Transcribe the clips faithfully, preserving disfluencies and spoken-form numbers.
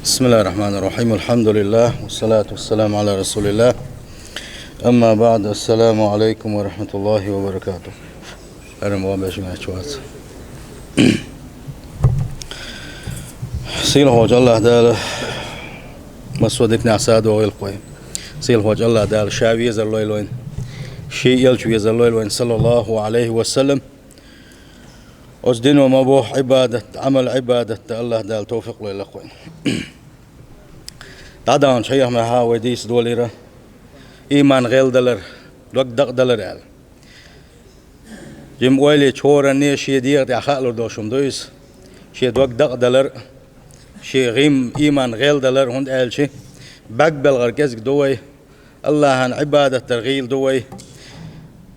بسم الله الرحمن الرحيم. الحمد لله والصلاة والسلام على رسول الله. أما بعد، السلام عليكم ورحمة الله وبركاته. Эрам ва бешмачвац. Сийлахьволчу Аллах Дала массо диканехь садо гӀилкхой. Сийлахьволчу Аллах Дала ша везар лойла вайн. Шен элча везар лойла вайн, саллаллаху алейхи ва саллям. Оцу дино ма боху Ӏибадат, Ӏамал Ӏибадат дан Аллах Дала товфикъ лойла кхойна. ДӀадаханчу хьехамехьа вай дийца долийра, ийман гӀелдалар, дог дакъадалар аьлла. Жима ойла йича хӀоранне шен дегӀа тӀехь хаалур долуш хӀума ду иза. Шен дог дакъадалар, шен гӀим, ийман гӀелдалар, хӀунда аьлча бӀаьрг белхар кӀезиг ду вай, Аллахьан Ӏибадат дар гӀийла ду вай.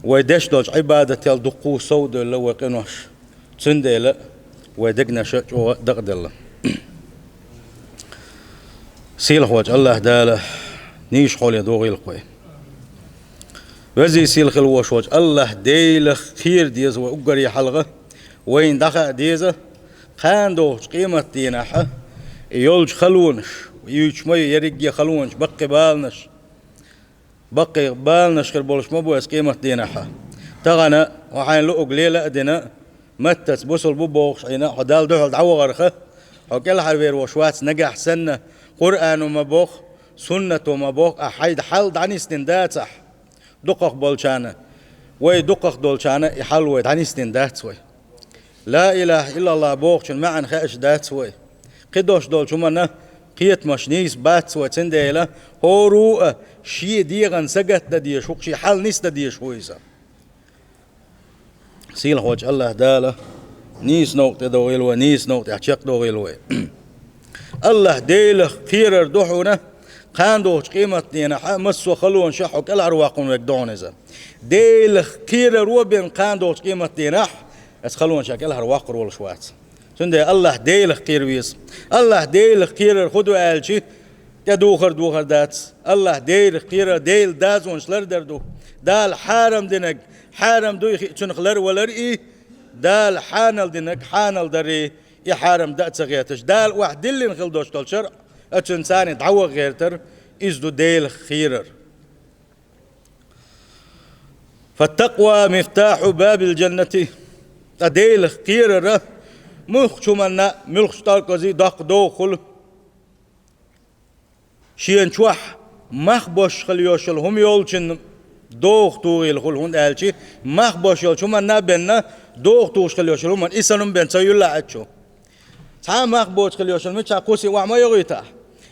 Вай деш долчу Ӏибадател дуккха сов а девлла вай къинош. Цундела вай дегнаш а чӀогӀа а дакъаделла. Сийлахьволчу Аллах Дала нийса хьоле догӀийла кхой. Везий сийлахь хила волуш волчу Аллах Делах кхера деза вай уггаре хьалха, вайна дӀахаа деза, кхана догӀучу къематдийнахьа и йолчу халонаш, юьйцуш ма ю ерриге а халонаш, баккхий баланаш. Баккхий баланаш хир болуш ма бу аса къематдийнахьа. Тахана хьо хьайна луъург лела а дина, маттаца бусалба ву бохуш Ӏийна, хьо Далла дуьхьал дӀавахарха, хьо кӀелхьарвер волуш вац нагахь санна, Къуръано ма боху, суннато ма боху, ахьа хьайна хьал дӀанисдина дацахь, дукхах болчарна, вай дукхах долчарна и хьал вай дӀанисдина дац вай. Ла илаха иллаллах бохучун маьӀна хаьаш дац вай. Кхидолуш долчу хӀуманна кхетамаш нийса бац вай, цундела хӀора а шен дегӀан сагатдан дезаш ву, шен хьал нисдан дезаш ву иза. Сийлахьволчу Аллах Дала нийса новкъа тӀедогӀийла вай, нийса новкъа тӀехь чекхдогӀийла вай. Аллах Делах кхерар ду хьуна, кхана догӀучу къематдийнахьа массо а халонаш а хьо кӀелхьарваккхун верг ду хьуна иза. Делах кхераро бен кхана догӀучу къематдийнахь аса халонаш а кӀелхьарваккхур волуш вац. Цундела Аллах Делах кхера веза. Аллах Делах кхерар хӀун ду аьлча, тӀедухар духар дац. Аллах Делах кхерар Делан дозанаш лардар ду. Дала хьарам динарг хьарам дуй хиъ цуьнах ларвалар и, Дала хьанал динарг хьанал дарий, и хьарам дан а ца гӀерташ, Дала охьадиллина хила долуш долу шарӀ а цуьнан царний дӀаваха гӀертар, иза ду Делах кхерар. فالتقوى مفتاح باب الجنة. Ткъа Делах кхерара муьлххачу хӀуманна, муьлххачу тӀалкъазий доккха догӀа хуьлу. Шена чохь мах босуш хила йолуш йолу хӀума йолчун догӀа тухийла хуьлу, хӀунда аьлча мах босуш йолчу хӀуманна а бенна, догӀа тухуш хила йолуш йолу хӀуманна и санна хӀума бен ца юьллахь а чу. Цхьа а мах боцуш хила йолуш йолу хӀума мичахь кхуссий охьа ма йогӀуьйтахь.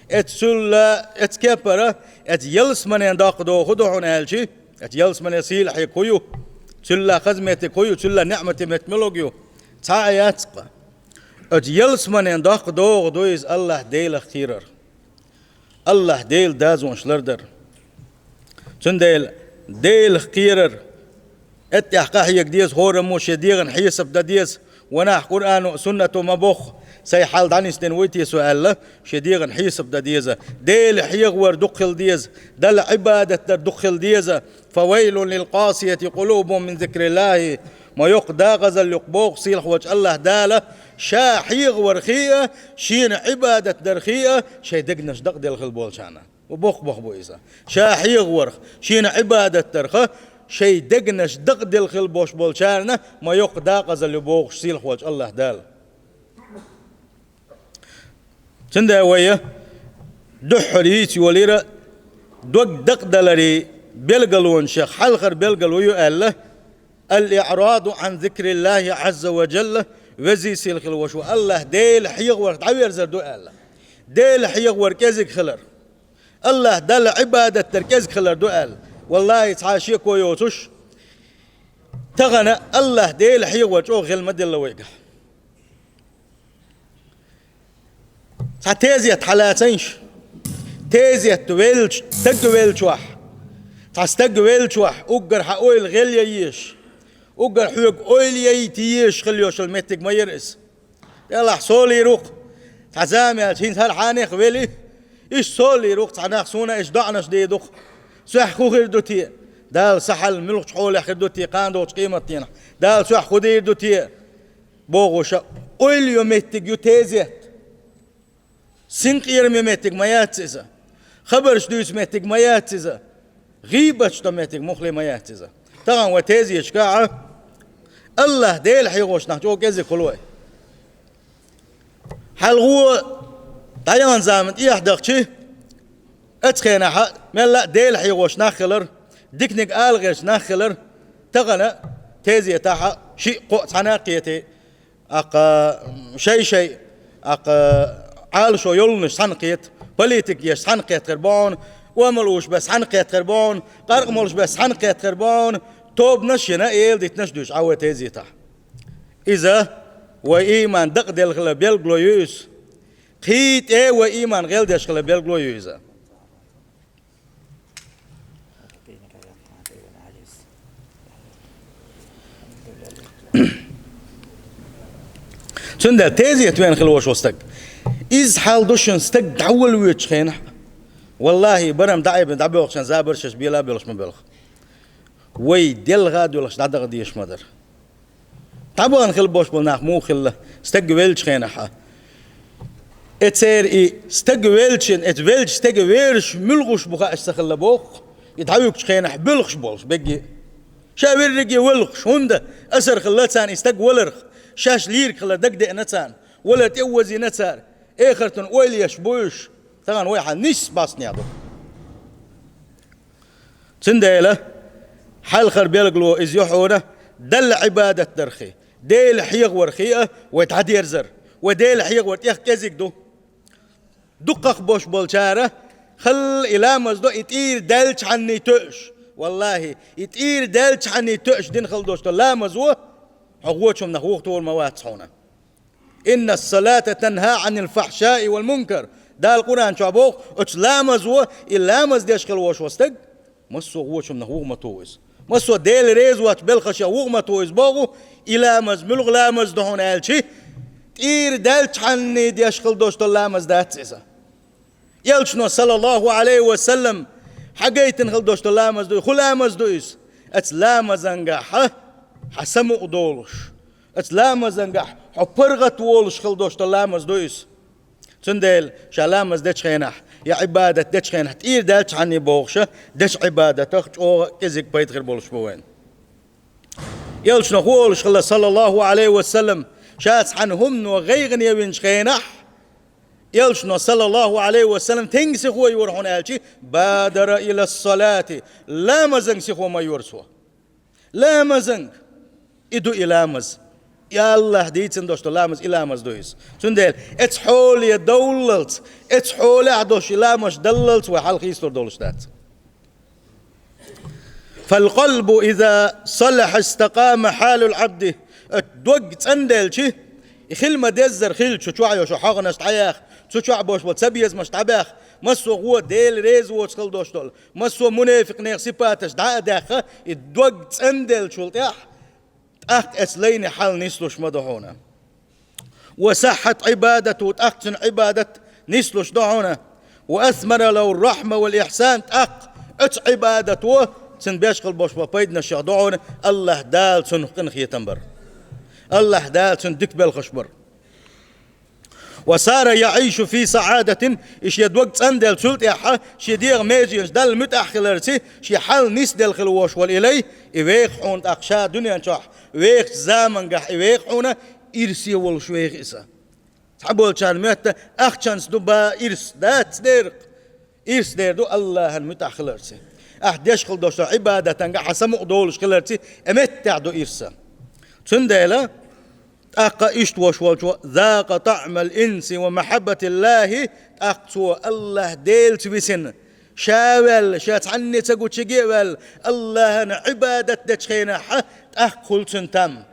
Эцу цуьлла, эцу кепара, эцу ялсаманен доккха догӀа хӀун ду хьуна аьлча, эцу ялсамане сийлахьега хӀун ю, цуьлла хаза меттиг хӀун ю, цуьлла неӀмате меттиг муьлхаг ю? Цхьа а яц-кх. Оцу ялсаманен доккха догӀа ду иза Аллах Делах кхерар. Аллах Делан дозанаш лардар. Цундела Делах кхерар, эттехь къахьега деза, хӀораммо шен дегӀан хьесап дан деза, ванахь Къуръано а, суннато ма бохху, сайн хьал дӀанисдина вуй те со аьлла, шен дегӀан хьесап дан деза. Дела хьехавар дукха хила деза, Далла Ӏибадат дар дукха хила деза. فويل للقاسية قلوبهم من ذكر الله. Ма йоккха дакъазалла ю-кх боху сийлахьволчу Аллах Дала, ша хьехавар хиъа, шена Ӏибадат дар хиъа, шайн дегнаш дакъаделла хила болчарна. Ва боккха бохам бу иза. Ша хьехаварх, шена Ӏибадат дарх, шайн дегнаш дакъаделла хила бош болчарна ма йоккха дакъазалла ю бохуш сийлахьволчу Аллах Дала. Цундела вай дуьххьара йийца йолийра дог дакъадаларий билгалонашех хьалхара билгало ю аьлла, الإعراض عن ذكر الله عز وجل, везий сийлахь хила волуш волу Аллах Дела хьехаварх дӀаверзар ду аьлла. Дела хьехавар кӀезиг хилар. Аллах Далла Ӏибадат дар кӀезиг хилар ду аьлла. Валлахи, цхьа шеко йоцуш, тахана Аллах Дела хьехавар чӀогӀа хила ма делла вайгахь. Цхьа тезет хьалацайша. Тезет велча, стаг велчохь. Цхьа стаг велчохь, уггар хьан ойла гӀелъян езаш. Уггар хьоьга ойла яйта езаш хила йолуш йолу меттиг ма яра иза. Делахь солийра ву-кх, цхьа зама яьлча, хӀинца хӀара хьанех вели, иштта солийра ву-кх, цхьа нах суна иштта доӀанаш дийр ду-кх. Сохь хӀун хир ду те? Дала сан хьал муьлхачу хьолехь хир ду те, кхана догӀучу къематдийнахь? Дала сохь хӀун дийр ду те? Бохуша, ойла йо меттиг ю тезет. Синкъераме меттиг ма яц иза. Хабарш дуьйцу меттиг ма яц иза. ГӀийбаташ до меттиг муххале ма яц иза. Тахана вай тезеташкахь а АллахӀ Дела хьехош нах чӀогӀа кӀезиг хуьлу вай. Хьалха дӀаяханчу заманна тӀехьа дахча, оцу хенахь а мелла а Дела хьехош нах хилар, диканиг ала гӀерташ нах хилар, тахана тезетахь а шиъ-кхоъ цхьаьна а кхетий, тӀаккха шай-шай, тӀаккха Ӏалашо йолланаш цхьаьна кхета, политика еш цхьаьна кхетта хир бу хьуна, омалуш беш цхьаьна кхетта хир бу хьуна, къаркъа молуш беш цхьаьна кхетта хир бу хьуна, тобанаш а йина, эладитанаш а дуьйцуш Ӏа вай тезетахь. Иза вай ийман дакъаделла хилар белгало ю иза. Кхин а тӀе вай ийман гӀелдеш хилар белгало ю иза. Цундела тезета вена хила волуш волу стаг. Иза хьал ду шуна стаг дӀавала воьдучу хенахь. Валлахьи, барам дӀа а бина, дӀабоьлхучу хенахь забарш еш бела а боьлхуш ма боьлху. Вай делха а доьлхуш дӀадаха дезаш ма дара. ДӀабахана хила болуш болу нах муха хилла, стаг веллачу хенахь а? Э, церан и стаг веллачун, эцу веллачу стеган вераш муьлхуш бу хаа ца хилла боху, и дӀавуьгучу хенахь боьлхуш болуш бегге. Ша верриге воьлхуш, хӀунда асар хилла царна и стаг валарх, шаьш лийриг хилар дагадеана царна, валар тӀе а вазийна цара, эхартан ойла еш бу уьш, тахана вай хьан нисса бӀаьстенехь ду. Цундела хьалхара белгало иза ю хьуна, Далла Ӏибадат дархи, Дела хьехавархи а вай дӀадерзар. Вай Дела хьехавар тӀех кӀезиг ду. Дукхах бош болчара халла и ламаз до, и тӀийра даьллачхьанний тоьуш. Валлахьи, и тӀийра даьллачхьанний тоьуш дина хила долуш долу ламаз ву, хьо гочум нах вуха тухур ма вац хьуна. «Инна ас-салата танхьа Ӏанил фахьшаи вал мункар». Дала Къуръан чохь боху, оцу ламазо, и ламаз деш хила волуш волу стаг, массо а гочум нах вуха ма туху иза. Массо а Дела реза воцу белхашех вуха ма туху иза боху, и ламаз, муьлха ламаз ду хьуна аьлчи, тӀийра даьллачхьанний деш хила долуш долу ламаз дац иза. Элчано, саллаллаху Ӏалайхи ва саллам, хьан гайтина хила долуш долу ламаз ду, хӀун ламаз ду иза? Оцу ламазангахь хьан самукъа долуш, оцу ламазангахь хьо паргӀат волуш хила долуш долу ламаз ду иза. Цундела ша ламаз дечу хенахь, я Ӏибадат дечу хенахь, тӀийра даьллачхьанний бохуша, дечу Ӏибадатах чӀогӀа а кӀезиг пайда хир болуш бу вайн. Элчано хӀун олуш хилла, саллаллаху Ӏалайхи ва саллам, ша цхьана хӀумано гӀайгӀане винчу хенахь, Элчано, саллаллаху Ӏалайхи ва саллам, тенга сихо юра хьуна аьлчи, бадара ила ссалати, ламазанга сихо ма юра цо. Ламазанга! И ду и ламаз. И АллахӀ дийцина долуш долу ламаз, и ламаз ду иза. Цундела, эцу хьоле довллалц, эцу хьолехь долуш и ламаз даллалц вай хьал хийцалур долуш дац. «Фал къалбу иза салахьа, истакъама хьалул Ӏабди». Оцу дог цӀанделчи, и хила ма-деззара хилла, цу чохь йолу хьагӀанаш дӀаяха, цу чохь болуш болу цабезамаш дӀабаьхка, массо а гӀо Дела реза воцу хила долуш долу, массо а мунепикънех сипаташ дӀа а даьхна, и дог цӀанделлачул тӀаьхьа, тӀаккха эцу лайне хьал нислуш ма ду хьуна. «Ва сахьхьат Ӏибадату», тӀаккха цуьнан Ӏибадат нислуш ду хьуна. «Ва асмара лаху рахьма вал ихьсан», тӀаккха оцу Ӏибадато цуьнан беш хила болуш болу пайданаш ду хьуна, АллахӀ Дала цунах къинхетам бар. АллахӀ Дала цуьнан дика белхаш бар. «Ва сара яӀишу фи саӀадатин», и шен дог цӀанделла цул тӀаьхьа, шен дегӀан меженаш Далла муьтӀахь хиларци, шен хьал нисделла хила волуш волу и лай, и веха хьуна тӀаккха ша дуьнен чохь вехачу замангахь и веха хьуна, ирсе волуш веха иза. Цхьаболчарна моьтту, ахчанца ду бан ирс, дац дерриг. Ирс дер ду АллахӀан муьтӀахь хиларци. Ахь деш хила долуш долу Ӏибадатангахь хьан самукъа долуш хиларци, и меттехь ду ирс. Цундела, тӀаккха иштта вош волчо, «закъа таӀмал инси ва махьаббатиллахи», тӀаккха цо АллахӀ Делаца висина, ша ваьлла, ша цхьанне ца гучиге а ваьлла, АллахӀан Ӏибадат дечу хенахь, тӀаккха хуьлу цуьнан там,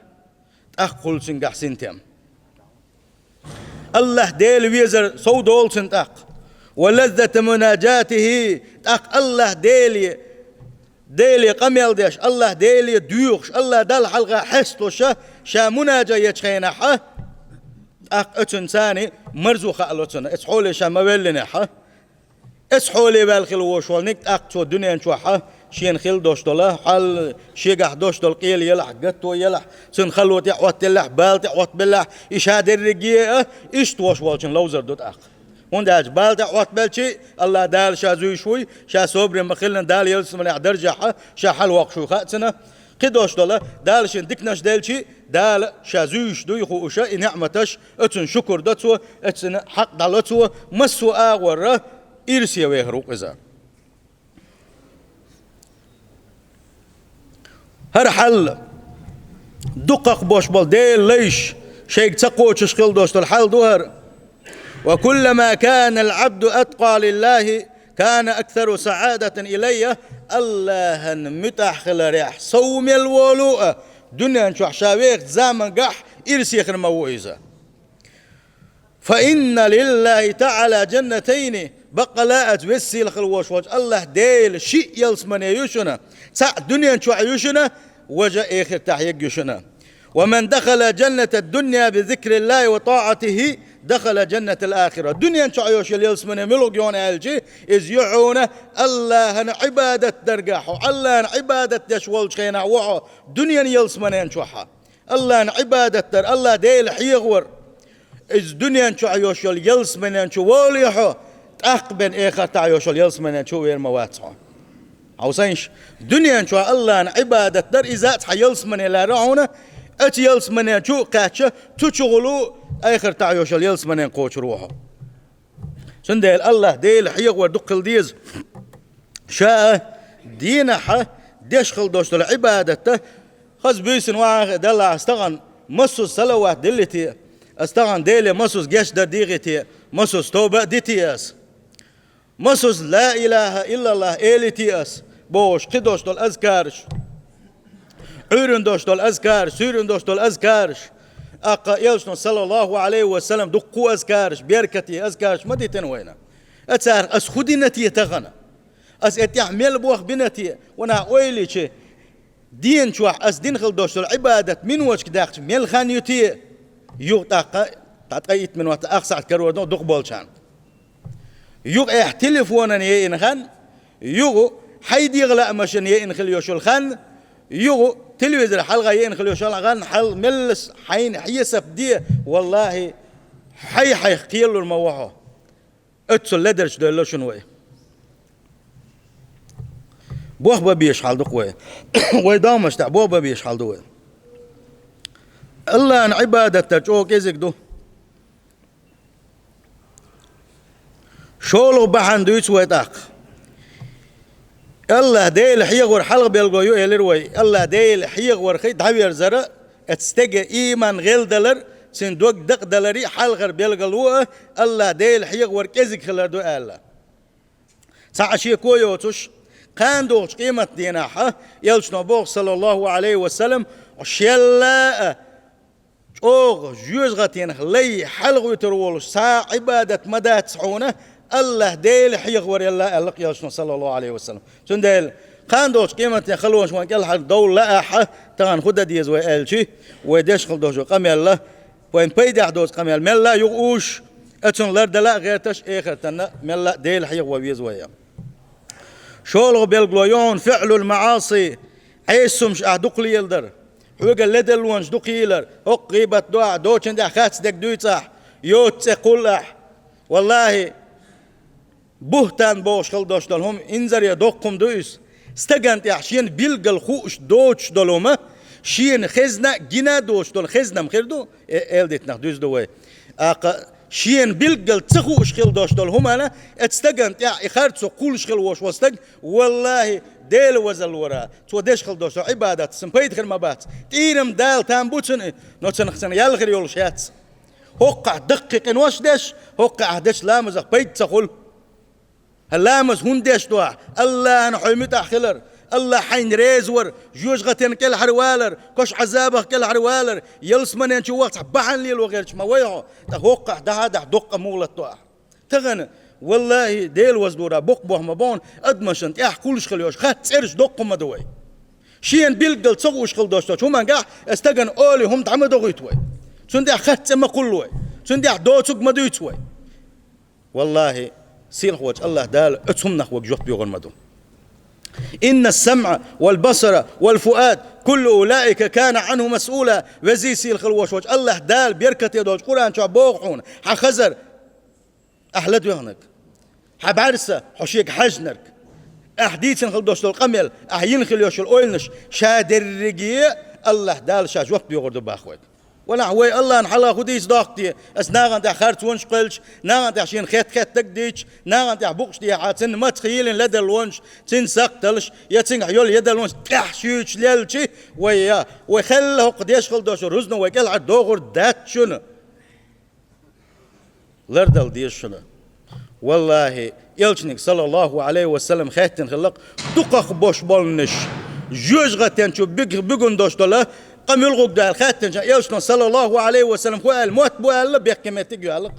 тӀаккха хуьлу цуьнгахь синтем. АллахӀ Дела везар сов долу цуьнан тӀаккха. «Ва лаззата мунажатихи», тӀаккха АллахӀ Деле, Деле къамел деш, АллахӀ Деле доьхуш, АллахӀ Далла хьалха хьесталуш, ша мунажа ечу хенахь, тӀаккха оцуьнан царна марзо хаало цунна, эцу хьоле ша ма веллинехь. Эцу хьоле ваьлла хила волуш волниг тӀаккха цо дуьнен чохь шена хила долуш долу хьал, шегахь долуш долу къеле елахь, гатто елахь, цуьнан хало тӀе Ӏоттаеллехь, бала тӀе Ӏоттабеллехь, и ша дерриге а иштта вош волчун ловзар ду тӀаккха. ХӀунда аьлча бала тӀехь Ӏоттабелчи, АллахӀ Дала Ша зуьйш вуй, Ша собаре ма-хиллара, Дала ялсаманехь даржехь Ша хьалавоккхуш ву хаьа цунна. Кхидолуш дола, Дала шена диканаш делчи, Дала Ша зуьйш дуй хууш, и ниӀматаш, оцун шукур до цо, оцун хьакъ дӀало цо, массо а агӀорра ирсе вехар ву-кх иза. ХӀара хьал, дукхах болуш болу Делан лайш шайга ца кхочуш хила долуш долу хьал ду хӀара. وكلما كان العبد أتقى لله كان أكثر سعادة إليه. АллахӀан муьтӀахь хиларехь сов мел волу а, дуьнен чохь ша вехачу замангахь ирсе хир ма ву иза. فإن لله تعالى جنتين. Баккъала а, веза-сийлахь хила волуш волчу АллахӀ Делан шиъ ялсамане ю шуна, цхьаъ дуьнен чохь ю шуна, важа эхартахь ерг ю шуна. ومن دخل جنة الدنيا بذكر الله وطاعته دخل جنة الآخرة. Дуьнен чохь йолуш йолу ялсамане муьлха ю хьуна аьлчи, иза ю хьуна АллахӀан Ӏибадат даргахь, хьо АллахӀан Ӏибадат деш волчу хенахь ву хьо дуьненан ялсаманен чохь. АллахӀан Ӏибадат дар, АллахӀ Дела хьехавар. Иза дуьнен чохь йолуш йолу ялсаманен чу волий хьо, тӀаккха бен эхартахь йолуш йолу ялсаманен чу вер ма вац хьо. Хьовсайша, дуьнен чохь АллахӀан Ӏибадат дар, иза цхьа ялсамане лаьрра хьуна, оцу ялсаманен чу а кхаьчча, цу чу гӀулу, эхартахь йолуш йолу ялсаманен кхочур ву хьо. Цундела АллахӀ Дела хьехавар дукха хила деза. Ша а, дийнахь а деш хила долуш долу Ӏибадатта, хаза буьйсина вахьа а делахь, ас тахана массо а салават дилли те, ас тахана Деле массо а гечдар дийгӀи те, массо а тоба а ди те ас. Массо а ла илахӀа иллаллахӀ эли те ас, бохуш кхидолуш долу азкараш. Ӏуьйрина долуш долу азкараш, суьйрина долуш долу азкараш. ТӀаккха элчано, саллаллахӀу Ӏалайхи ва саллам, дуккха а азкараш, беркате азкараш ма дитина вайна. Ацарах ас хӀун дина те тахана? Ас и тӀехь мел бох бина те? Ванах ойла йичи, дийнахь чохь ас дина хила долуш долу Ӏибадат миноташка даьккхича мел хан ю те? Юха тӀаккха, тӀе итт минот, ах сахьт карор ду дукха болчарна. Юха эхь телефонан еана хан, юха хьайн дегӀан лаамашна еана хила йолуш йолу хан, юха телевизор хьалха еана хила йолуш йолу хан, хьал меллас хьайна хьесап де, валлахӀи, хьай-хьайх кхелур ма ву хьо. Оццул ледарчу девлла шуна вай. Бох бан безаш хьал ду-кх вай. Вай догӀмаш тӀехь бох бан безаш хьал ду вай. АллахӀан Ӏибадат дар чӀогӀа кӀезиг ду. ШолгӀа бахьана дуьйцу вай тӀаккха. АллахӀ Дела хьехавар хьалха билгало ю элира вай. АллахӀ Дела хьехавар хи дӀаверзара, оцу стеган ийман гӀелдалар, цуьнан дог дакъадаларе хьалхара билгало а, АллахӀ Дела хьехавар кӀезиг хилар ду аьлла. Цхьа а шеко йоцуш, кхана догӀучу къематдийнахь а, элчано боху, саллаллахӀу Ӏалайхи ва саллам, шелла а, чӀогӀа жоьжахатенах лай хьалхавуьйтур волуш цхьа а Ӏибадат ма дац хьуна, АллахӀ Дела хьехавар елла, аьлла-кх элчано, саллаллахӀу Ӏалайхи ва саллам. Цундела, кхана долчу къематан халонаш вайн кӀелхьардовла лаахь а, тахана хӀун дан деза вай аьлчи, вай деш хила долчу къамелла, вайн пайдехь доцу къамел мелла а юха уьш, оцунна лардала а гӀерташ, эхартанна мелла а Дела хьехаво веза вай. ШолгӀа билгало ю хьуна фиълул маӀаси, Ӏеса хӀумаш ахь дукха леладар, хьоьга ледаллонаш дукха йийлар, хӀокху гӀийбат до ахь, доцчунна тӀехь хатта дерг дуьйцу ахь, йоцу цӀе кхуллу ахь. ВаллахӀи, бухӀтан бохуш хила долуш долу хӀума инзаре доккха хӀума ду иза. Стагана тӀехь шена билггал хууш доцуш долу хӀума, шена хезна а, гина а доцуш долу хезнам хир ду, э, эладитанах дуьзна ду вай. ТӀаккха шена билггал ца хууш хила долуш долу хӀуманна, оцу стагана тӀехь и харцо кхуллуш хила волуш волу стаг, валлахӀи, Дела вазаллора, цо деш хила долуш долу Ӏибадатца цунна пайда хир ма бац. ТӀийрам Дала там бу цунна, но цунах цунна ял хир йолуш яц. ХӀоккхахь даккхий къинош деш, хӀоккхахь дечу ламазах пайда ца хуьлу. Хьан ламаз хӀунда деш ду ахь? АллахӀана хьо муьтӀахь хилар, АллахӀ хьайна реза вар, жоьжахатен кӀелхьарвалар, кхош Ӏазабах кӀелхьарвалар, ялсаманен чу ваха цхьа бахьана лело гӀерташ ма вай хьо, ткъа хӀоккхахь дахьа а дахьа доккха а мухӀлат ду ахь. Тахана, валлахӀи, Дела вазаллора, боккха боху ма боху, адамашна тӀехь кхуллуш хила йолуш хатта цӀераш доккха ма ду вай. Шена билггал ца хууш хила долуш долчу хӀумангахь, оцу стагана олий хӀума дӀа ма дохуьйту вай. Цунна тӀехь хатта цӀе ма кхуллу вай. Цунна тӀехь доцург ма дуьйцу вай. ВаллахӀи, сийлахь волчу АллахӀ Дала оцу хӀуманах вайга жоп богӀур ма ду. إن السمع والبصر والفؤاد كل أولئك كان عنه مسؤولا. Везий сийлахь хила волуш волчу АллахӀ Дала беркате долчу Къуръан чохь боху хьуна, хьан хазар, Ахь ладоьгӀнарг, хьан бӀаьрса, хьо шега хьаьжнарг, ахь дийцина хила долуш долу къамел, ахь йина хила йолуш йолу ойланаш, ша дерриге а АллахӀ Дала ша жоп доьхур ду боху вайга. Валахь, вай АллахӀна хьалха хӀун дийца доккху те? Аса нахана тӀехь харцонаш кхоьллича, нахана тӀехь шена хетта-хеттарг дийцича, нахана тӀехь букъаш дехьа, цунна мацах йийлина ледарлонаш, цунна сакхталаш, я цуьнгахь йолу ядарлонаш тӀехь шуьйцуш лелча, вай я, вай хилла хӀокху деш хила долуш рузна вай кӀелхьардохур дац шуна. Лардала деза шуна. Валлахьи, элчаниг, саллаллаху Ӏалайхи ва саллам, хаьттина хилла-кх дукхах болуш болнаш, жоьжахатен чу биг-, буьгун долуш долу къамел гӀугда аьлла хаьттинчу, элчано, саллаллаху Ӏалайхи ва саллам, хӀун аьлла, мотт бу аьлла, бехке меттиг ю аьлла-кх.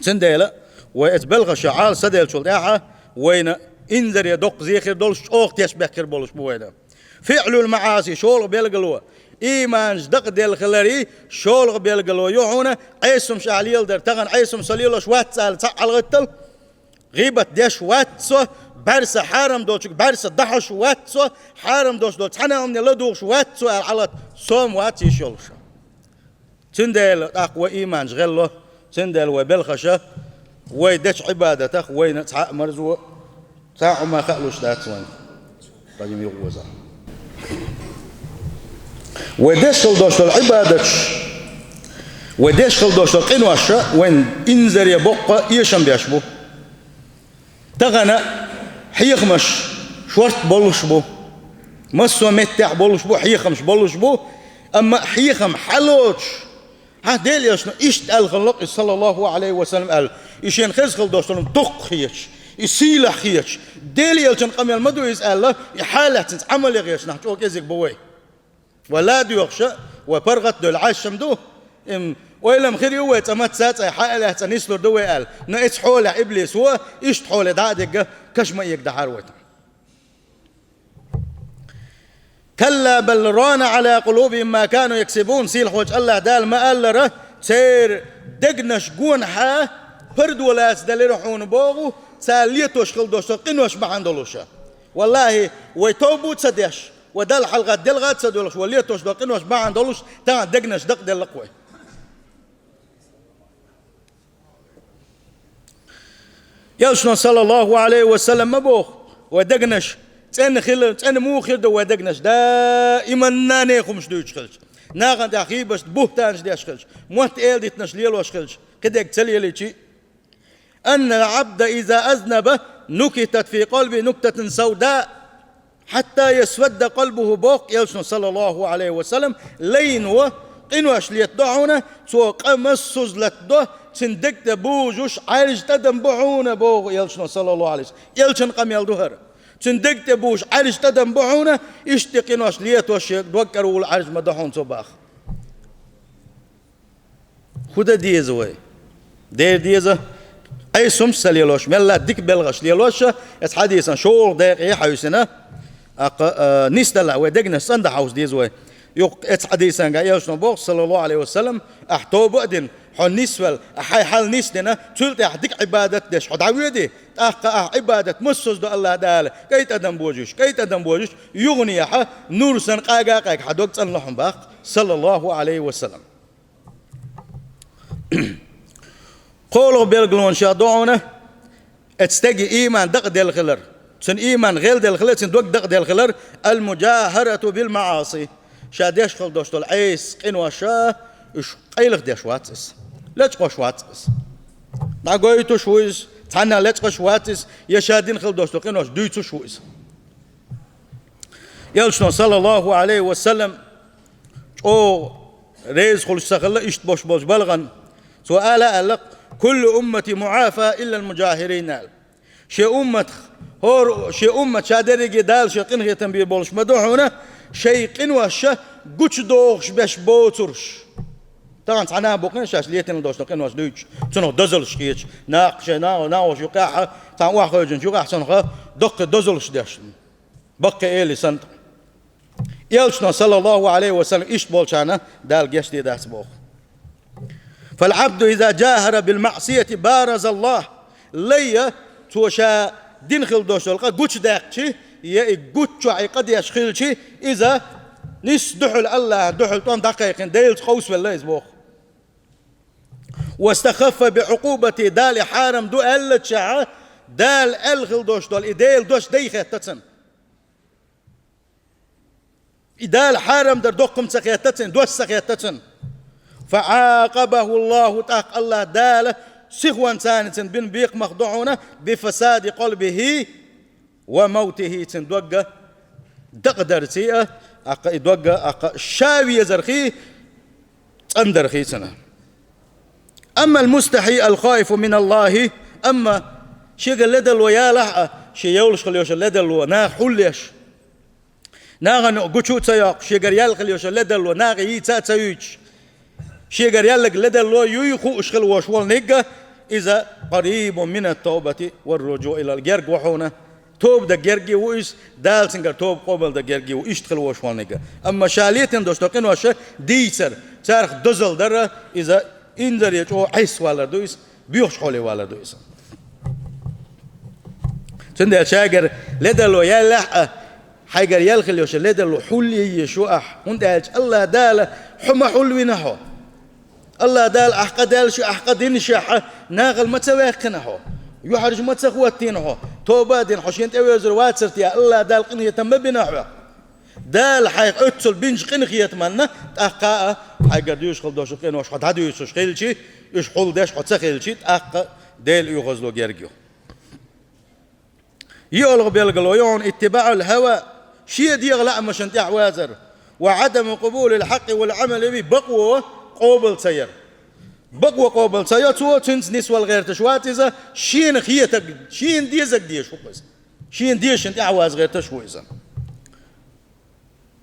Цундела вай оцу белхаша Ӏалашо ца деллачул тӀаьхьа вайна инзаре доккха зе хир долуш, чӀогӀа тешнабехк хир болуш бу вайна. ФиӀлул маӀаси, шолгӀа билгало, ийманаш дакъаделла хиларан шолгӀа билгало ю хьуна, Ӏеса хӀумнаш ахь леладар, тахана Ӏеса хӀума со лелош вац ала цхьаъ хьалагӀаттал, гӀийбат деш вац со, бӀаьрса хьарам долчуьнга бӀаьрса дахьаш вац со, хьарам долуш долу цхьана а хӀумане ладугӀуш вац со аьлла хьалагӀатта, со-м вац йиш йолуш. Цундела тӀаккха вай ийманаш гӀелло, цундела вай белхаша, вай дечу Ӏибадатах вайна цхьа а марзо, цхьа а хӀума хаалуш дац вайна. Къадим юхавоза. Вай деш хила долуш долу Ӏибадаташ, вай деш хила долуш долу къиноша вайна инзаре боккха эшам беш бу. Тахана хьехамаш шорта болуш бу. Массо а меттехь болуш бу, хьехамаш болуш бу, амма хьехам хьалоцуш, хьан Делан элчано иштта аьлла хилла-кх иза, саллаллаху Ӏалайхи ва саллам, аьлла, и шена хеза хила долуш долу дуккха хеташ, и сийлахь хеташ, Делан элчан къамел ма ду иза аьлла, и хьалаьцна Ӏамал ян гӀерташ нах чӀогӀа кӀезиг бу вай. Вай ладоьгӀуш а, вай паргӀат а девлла Ӏаш-м ду. М, ойла-м хир ю вай, цкъа маца а цкъа хьа а лаьцна нислур ду вай аьлла. Но оцу хьолехь иблис ву, иштта хьоле дӀа а дигна, каш ма эгадахьара вай тахана. «Калла бал рана Ӏала къулубихим ма кану яксибун», сийлахьчу АллахӀ Дала ма-аллара, церан дегнаш гонахьа пардо лацаделира хьуна боху, цара летош хила долуш долу къинош бахьана долуш. Валлахьи, вай тоба а ца деш, вай Далла хьалха делгӀа а ца доьлхуш, вай летош долу къинош бахьана долуш, тахана дегнаш дакъаделла-кх вай. Элчано, саллаллаху Ӏалайхи ва саллам, ма боху, вай дегнаш цӀена хила, цӀена муха хир ду вай дегнаш, даиман нахе хӀумаш дуьйцуш хилча, нахана тӀехь гӀийбаташ, буьхтанаш деш хилча, мотт эладитанаш лелош хилча, кхидерг ца лелийча а. «Аннал Ӏабда иза азнаба нукитат фи къалбихи нуктатун савда, хьатта ясвадда къалбуху», боху элчано, саллаллаху Ӏалайхи ва саллам, лайно къинош летадо хьуна, цо къа массуза латадо, цуьнан дег тӀе бужуш Ӏаьржа тӀадам бу хьуна, боху элчано, саллаллаху Ӏалайхи ва саллам. Элчан къамел ду хӀара. Цуьнан дег тӀе бужуш Ӏаьржа тӀадам бу хьуна, иштта къинош летош шен дог кӀара вула Ӏаьржа ма ду хьуна цо, боху. ХӀун дан деза вай? Дера деза, Ӏеса хӀумаш ца лелош, мелла дика белхаш лелош, эцу хьадисан шолгӀа декъе хьаьвсина, аккха, а, нисдала вай дегнаш цӀандан хьовса деза вай. Юха эцу хьадисанга элчано боху, саллаллаху Ӏалайхи ва саллам, ахь тоба а дина, хьо нисвелла, ахь хьайн хьал нисдина, цул тӀаьхьа дика Ӏибадат деш хьо дӀавоьдий, тӀаккха ахь Ӏибадат массаза до АллахӀ Дала, кӀай тӀадам божуш, кӀай тӀадам божуш, юханехьа нур санна къага-къага хьан дог цӀанло хьуна, боху, саллаллаху Ӏалайхи ва саллам. КхоалгӀа билгалонаш ду хьуна, эцу стеган ийман дакъаделла хилар, цуьнан ийман гӀелделла хилар, цуьнан дог дакъаделла хилар, ал-муджахарату бил-маӀаси. Ша деш хила долуш долу Ӏеса къинош, уьш къайлаха деш вац иза. Лечкъош вац иза. ДӀагойтуш ву иза, цхьанна лечкъош вац иза, я ша дина хила долуш долу къинош дуьйцуш ву иза. Элчано, саллаллаху Ӏалайхи ва саллам, чӀогӀа реза хуьлуш ца хилла иштта бош болчу балхана. Цо ала аьлла: «Куллу уммати муӀафа, иллал муджахирин», аьлла. Шен умматах, хӀора шен уммат ша дерриге Дала шен къинхетам бийр болуш ма ду хьуна, шайн къинош гучудохуш беш боцурш. Тахана цхьа нах бу-кх шаьш летина долуш долу къинош дуьйцуш, цунах дозаллаш хеташ, нах шайн нах-, нахоша юкъахь, цхьана охьахевшинчу юкъахь цунах доккха дозаллаш деш. Баккхий эли санна. Элчано, саллаллаху Ӏалайхи ва саллам, иштта болчарна Дала гечде дац боху. «Фал Ӏабду иза джахара бил маӀсияти баразаллах». Лай, цо ша дина хила долуш долу къа гучудаьккхича, я и гуччохь и къа деш хилча, иза нийса дуьхьал АллахӀан дуьхьал тӀом дӀакхайкхина, Делаца къовсавелла иза боху. واستخف بعقوبته, Дала хьарам ду аьллачахьа, Дала аьлла хила долуш долу и Делан дош дай хетта цунна. И Дала хьарам дар доккхам ца хетта цунна, дош ца хетта цунна. فعاقبه الله, тӀаккха АллахӀ Дала сихонца цунна бина бекхамах ду хьуна, بفساد قلبه وموته, цуьнан догга дакъадарций а, аккха и догга, аккха ша везархий, цӀандархий цуьнан. أما المستحي الخائف من الله, амма шегара ледарло ялахь а, шен йолуш хила йолуш ледарло наха хьулъеш, нахана гучу а ца йоккхуш, шегара яьлла хила йолуш ледарло наха йийца а ца юьйцуш, шегара яьлларг ледарло юй хууш хила волуш волниг а, иза قريب من التوبة والرجوع إلى الله, герга ву хьуна, тоба дан герга ву иза, Дала цуьнгара тоба къобалдан герга ву, иштта хила волуш волниг а. Амма ша летийна долуш долу къинош дийцар, царах дозалла дар, иза инзаре чӀогӀа Ӏеса валар ду иза, боьхачу хьоле валар ду иза. Цундела шегара ледарло ялахь а, хьайгара яьлла хила йолуш ледарло хьулъе езаш ву ахь, хӀунда аьлча АллахӀ Дала хьо ма хьулвина хьо. АллахӀ Дала ахь къа даьллашехь, ахь къа динашехь, нахала ма ца ваьккхина хьо, юьхьӀаьржа ма ца хӀоттийна хьо, тоба а дина хьо шена тӀевоьжур вацара те, АллахӀ Дала къинхетам ма бина хьоьх. Дала хьайх оццул бинчу къинхетаманна тӀаккха а хьайгара дуьйцуш хила долуш къинош хьо дӀадуьйцуш хилчи, уьш хьулдеш хьо ца хилчи, тӀаккха Делан оьгӀазло герга ю. ЙиъалгӀа билгало ю хьуна اتباع الهوى, шен дегӀан лаамашна тӀаьхьавазар, وعدم قبول الحق والعمل به, бакъо къобал ца яр. Бакъо къобал ца йо цо, цуьнца нисвала гӀерташ вац иза, шена хетаг, шена дезаг дезаш ву иза. Шена дезачунна тӀаьхьаваза гӀерташ ву иза.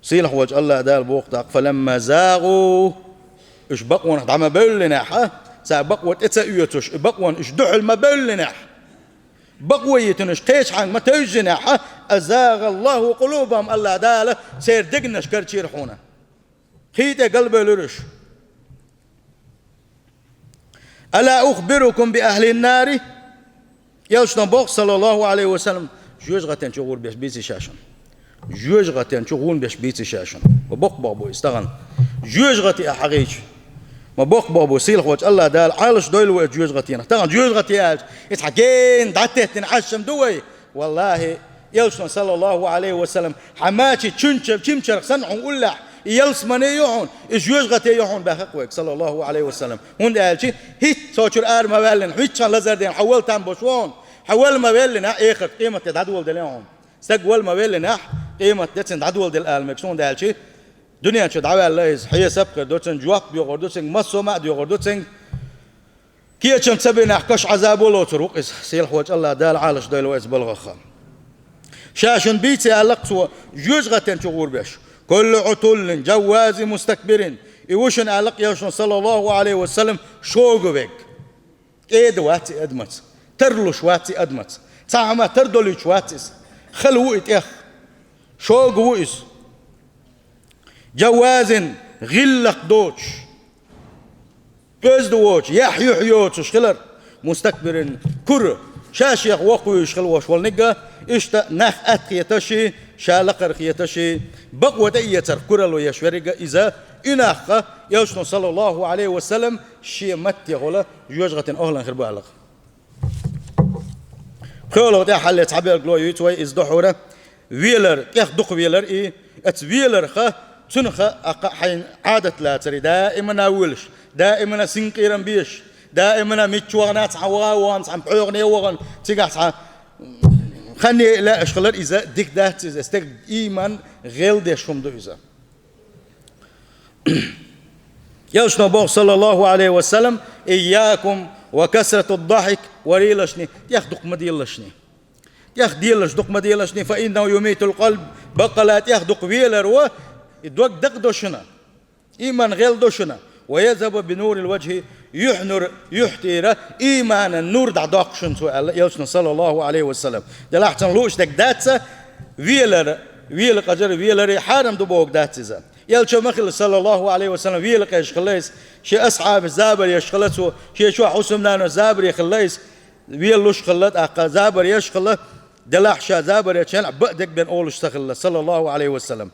Сийлахь волчу АллахӀ Дала боху тӀаккха: فلما زاغوا, уьш бакъонах дӀа ма бевллинехь, цара бакъо тӀе ца оьцуш, и бакъонах уьш дуьхьал ма бевллинехь, бакъо йитина уьш кхечу хьанга ма тевжжинехь, أزاغ الله قلوبهم, АллахӀ Дала церан дегнаш карчийра хьуна. Хи тӀе галбевлира уьш. ألا أخبركم بأهل النار؟ Элчано боху, саллаллаху Ӏалайхи ва саллам, жоьжахатин чу гӀур беш бийций ша шуна? Жоьжахатин чу гӀур беш бийций ша шуна? Ма боккха боху бу иза тахана. Жоьжахати а хьагӀийча, ма боккха боху бу, сийлахь волчу АллахӀ Дала Ӏалаш дойла вай жоьжахатинах. Тахана жоьжахати аьлча, иза хьан гена дӀатеттина Ӏаш ма ду вай? Валлахи, Элчано, саллаллаху Ӏалайхи ва саллам, хьан мачи чуьнча-, чимчарх санна хьуна уллехь, и ялсамане ю хьуна, и жоьжахате ю хьуна баьхна вайга, саллаллаху Ӏалайхи ва саллам. ХӀунда аьлча хӀинца цо чуьра ара ма ваьллина, хӀинца хан лазар дина хьан вала там болуш ву хьуна, хьан вала ма веллина, эхарт къематде дӀадоладелла хьуна. Стаг вала ма веллинехь, къематде цунна дӀадоладелла ала мегаш, хӀунда аьлча дуьнен чу дӀаваьлла иза, хьесап хир ду цунна, жоп доьхур ду цуьнга, массо а ма а доьхур ду цуьнга. Кечам ца бинехь, каш Ӏазабо лоцур ву иза, сийлахь волчу АллахӀ Дала Ӏалаш дойла вай иза балгӀах. Ша шуна бийци аьлла-кх цо, жоьжахатин чу гӀур беш. كل عتل جواز مستكبر. И ву шуна аьлла-кх Элчано, саллаллаху Ӏалайхи ва саллам, шога верг. КӀеда вац и адамаца, тарлуш вац и адамаца, цхьа хӀума тардолуьйтуш вац иза. Хала ву и тӀех. Шога ву иза. جواز, гӀиллакх доцуш, кӀезда воцуш, яхь-юьхь йоцуш хилар, مستكبر, кура, ша-шех воккхавуьйлуш хила волуш волниг а, иштта нах атта хеташ а, ша лакхара хеташ а, бакъо тӀеэцарх куралла еш верг а иза, и нах а, Элчано, саллаллаху Ӏалайхи ва саллам, шен маттехула жоьжахатин охӀлан хир бу аьлла-кх. ПхоьалгӀа тӀехь хьалле цхьа билгало юьйцу вай иза духьура. Велар, тӀех дукха велар и, оцу веларха, цунах а кхаъ хьайна Ӏадат лацаре, даимана а воьлуш, даимана а синкъерам беш, даимана а мичча вахана, цхьа ваха а вахана, цхьа пхьоьгӀане а вахана, цигахь цхьа хан е лаьаш хилар иза дика дац иза, стеган ийман гӀелдеш хӀума ду иза. Элчано боху, саллаллаху Ӏалайхи ва саллам: إياكم وكثرة الضحك, варелашни, тӀех дукха ма делашни. ТӀех делаш дукха ма делашни, فإنه يميت القلب, баккъала тӀех дукха велар ву, и дог дакъадо шуна, ийман гӀелдо шуна, ويذهب بنور الوجه, юьхь-нур, юьхь тӀера ийманан нур дӀадоккху шуна цо аьлла Элчано, саллаллаху Ӏалайхи ва саллам. Делахь цунах лууш дерг дац, велар, вела къажар, веларе хьарам ду бохург дац иза. Элча ма хилла, саллаллаху Ӏалайхи ва саллам, вела къежаш хилла иза, шен асхьабаш забар еш хилла цо, шен чохь хӀусамнанаш забаре хилла иза, велалуш хилла, тӀаккха забар еш хилла, делахь ша забар ечхьана бакъдерг бен олуш ца хилла, саллаллаху Ӏалайхи ва саллам.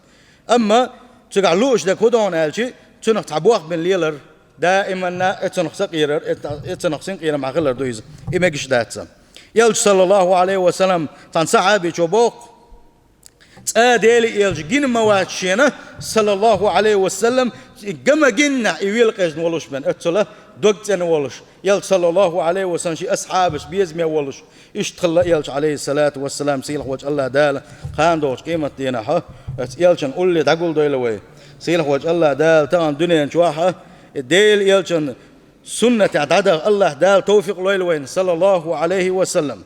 Амма цигахь лууш дерг хӀун ду хьуна аьлчи, цунах цхьа бохбина лелар, даиманна эцунах сакъерар, эцунах синкъерам хьахилар ду иза. И мегаш дац. Элча, саллаллаху алейхи ва саллам, цхьан сахьабичо боху: «Цкъа Дела элча гина ма вац шена, саллаллаху алейхи ва саллам, ган ма гиннехь и велакъежна волуш бен, оццула дог цӀена волуш, элча, саллаллаху алейхи ва саллам, ши асхьабаш безаме волуш». Иштта хилла элча, алейхиссалату вассалам, сийлахь волчу Аллах Дала кхана догӀучу къематдийнахь оцу элчан улле дӀагулдойла вай. Сийлахь волчу Аллах Дала тахана дуьнен чохь а Дела элчан суннатехь дӀадаха Аллах Дала тавфикъ лойла вайна, саллаллаху алейхи ва саллам.